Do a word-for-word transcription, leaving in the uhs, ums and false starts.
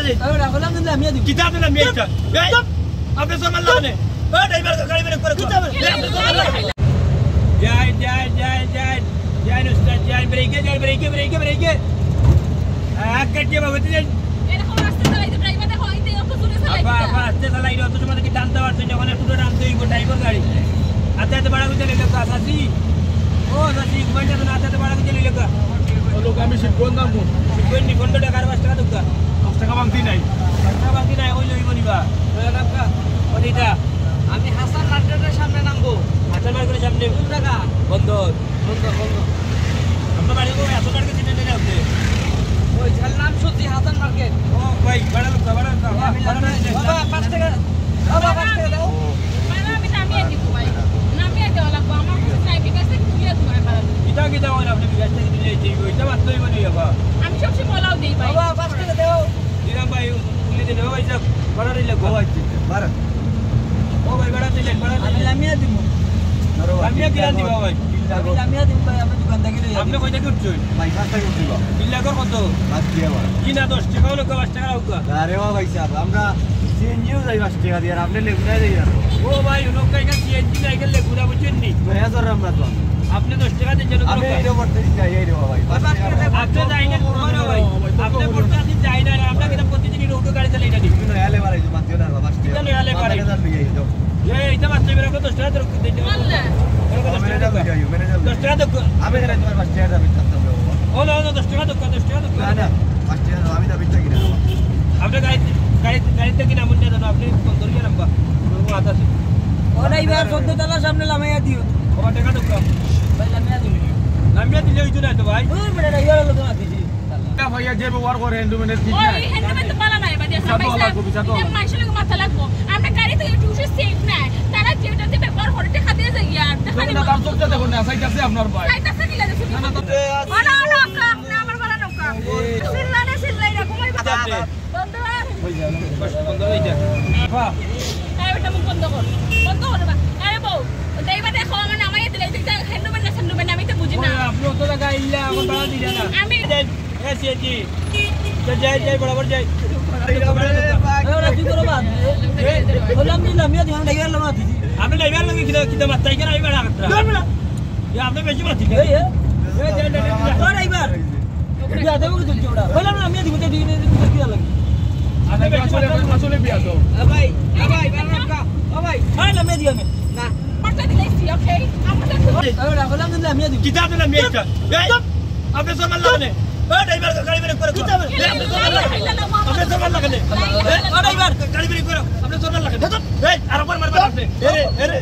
কিতা আপনি লামিয়া দিতা? এই, আপনি জমার লাগানে। এই, ড্রাইভার, গাড়ি বের করে। কিতা আপনি? এই, আপনি জমার লাগানে। যাই, যাই, যাই, যাই। যাই, উস্তাদ, যাই, ব্রেকে, যাই, ব্রেকে, ব্রেকে, ব্রেকে। আহ, কাটিয়ে বাবা, তুই যাই। এরকম আস্তে চালাইতে, ড্রাইভার দেখো, এই যে অত জোরে চালাইতে। আপা, আপা, আস্তে চালাই, অত সময় দেখি টানতে পারছি না, ওখানে পুরো টানতে হইব, ড্রাইভার গাড়ি। আস্তে আস্তে বাড়া করতে লেগে গেছে, আসি। ও, আসি, ঘুমাইতে তো না, আস্তে আস্তে বাড়া করতে লেগে গেছে। ও লোক, আমি শিবগঞ্জ যাবো। শিবগঞ্জ নি, পনেরো টাকা আর পাঁচ টাকা দোকা। পাঁচ টাকা বাংতি নাই। পাঁচ টাকা বাংতি নাই, ওই লইব নিবা। ওই টাকা। ওই এটা। আমি হাসান মার্কেটের সামনে নামবো। হাসান মার্কেটের সামনে? কোন জায়গা? বন্দর। বন্দর, বন্দর। আপনার বাড়ি কোথায়? হাসান মার্কেট চিনেন না আপনি? ওই যার নাম সত্যি হাসান মার্কেট। ও ভাই, বাড়া লোক, বাড়া লোক, আমি বাড়া লোক। বাবা, পাঁচ টাকা। বাবা, পাঁচ টাকা দাও। বাবা, আমি নামিয়ে দিব ভাই। নামিয়ে দেওয়া লাগবো। আমার কাছে নাই, বিকাশ থেকে তুলে তোমার বাড়া। এটা কি দাও না? আপনি বিকাশ থেকে তুলে এই যে, ওইটা বাদ দইব নি বাবা। আমি সবসময় বলাও দেই ভাই। বাবা, পাঁচ টাকা দাও। দিলাম ভাই, তুলে দিলে, ও ভাই সাহেব, বাড়া নিলে গো। ও ভাই, ঠিক আছে, বাড়া। ও ভাই, বাড়া দিলেন, বাড়া আমি দিলেন। লামিয়া দিব। আরো ভাই, লামিয়া কিরান দিবা ভাই? তিন লাখ। আমি লামিয়া দিব ভাই, আমি দোকান থেকে লই আপনি যাবো। কয়টা করছেন? ভাই, পাঁচ টাকা উঠছিল। তিন লাখর কত? পাঁচ টাকা ভাই। কি না, দশ টাকা হলো, পাঁচ টাকা হোক। আরে ও ভাই সাহেব, আমরা সিএনজিও যাই পাঁচ টাকা দিয়ে, আর আপনি লেগুনায় যাই আর। ও ভাই, লোক কই গেল সিএনজি নাই গেলে ঘুরা বুঝছেন নি? নয়া জোর আমরা তো। আপনি দশ টাকা দিন যেন আমি এই রোবট থেকে যাই, এই রে ভাই। পাঁচ টাকা। আপনি যাই না, ঘুমানো ভাই। আপনি বলতে আপনি যাই না, আমরা কিন্তু প্রতিদিনই রোডে গাড়ি চালাই না নি। কিন্তু নয়া লেবার এই যে মাত্র না, পাঁচ টাকা। এটা নয়া লেবার। পাঁচ টাকা লইয়া যাও। এই, এটা মাত্র এবার আমরা দশ টাকা ধরে দিতে হবে। মানলে। এবার দশ টাকা ম্যানেজার ধরে। লইয়া যাও, ম্যানেজার লইয়া। দশ টাকা ধরে। আমি এখানে তোমার পাঁচ টাকা দাবি থাকতাম রে বাবা। ও না, ও না, দশ টাকা ধরে, দশ টাকা ধরে। না, না, পাঁচ টাকা দাও, আমি দাবি থাকি না বাবা। আপনি গাড়ি, গাড়ি, গাড়িতে কিনা মন নিয়ে যান, আপনি ফোন ধরিয়ে রাখবা। কোনো মাত আছে। ও ড্রাইভার, চোদ্দ তলার সামনে লামাইয়া দিও। ও টাকা ধরে। ভাই, লামিয়া দিও। লামিয়া দিলে হইতো না তো ভাই। ওই বেটা, ড্রাইভার লোক মাতিছি। এটা ভাইয়া যে ব্যবহার করে হ্যান্ডলুমের ঠিক ওই নাই। হ্যান্ডলুমের তো পালা নাই, বাদে সাথে সাবাই ওলা সাহেব। কবি, সাথে এটা ওলা। মাইনষের লোকে মাথা লাগবো। আমরা গাড়ি থেকে টুসে সেফ নাই। তারা যেটাতে ব্যবহার করে, দেখা দিয়ে যাই আর। দেখা না, দিল। তার চোখটা দেখো না, চাইতাছে আপনার ভাই। চাইতাছে কি লাগে, শুনি? না, না, তো ও না, ও না, কা, না, আমার বালা নৌকা। এই। চিল্লানে চিল্লাই না, ঘুমাই বাবা। বন্ধ কর। বন্ধ হয়ে যা। বাহ। এই, ওটা মুখ বন্ধ কর। বন্ধ কর বা। আরে বউ, ড্রাইভার দেখো, আমার নামাই দিলে, এটা হ্যান্ডলুমের না, হ্যান্ডলুমের না, আমি তো বুঝি না। ওই, আপনি অত টাকা ইল্লা, আমার বাড়া দিলে না। আমি এ, সিএনজি। যাই, যাই, যাই, বরাবর যাই। এই, ওরা কি করে বাদ? এ? বললাম যে লামিয়া দিলাম, ড্রাইভার লামা দিছি। আপনি ড্রাইভার লাগে কিনা, কিনা মাত্রাই কেন আমি বেড়া করতে? ধর বেড়া। এ, আপনি বেশি মাত্রাই। এই, এ? এ, যাই, যাই, যাই। ও ড্রাইভার। বিয়া দেবো কি তুলছে ওরা? বললাম না, লামিয়া দিব, তুই, তুই, তুই, তুই, তুই, তুই, আপনি বেশি আসলে, মাত্রাই। আসলে বিয়া তো। এ ভাই, এ ভাই, বাবা, ও ভাই। হ্যাঁ, লামিয়া দিও আমি। না। পাঁচটা দিলে এসছি, ওকে? আমরা তো এই, ওরা বললাম যে লামিয়া দিব। কিতা আপনি লামিয়া দিতা? এই, আপনি জমার লাগানে। এই, ড্রাইভার, গাড়ি বের করে। কিতা আপনি? এই, আপনি জমার লাগানে। আপনি জমার লাগানে। এই, ও ড্রাইভার। গাড়ি বের করো। আপনি জমার লাগানে। এই, আর একবার মারবেন আপনি। এরে, এরে।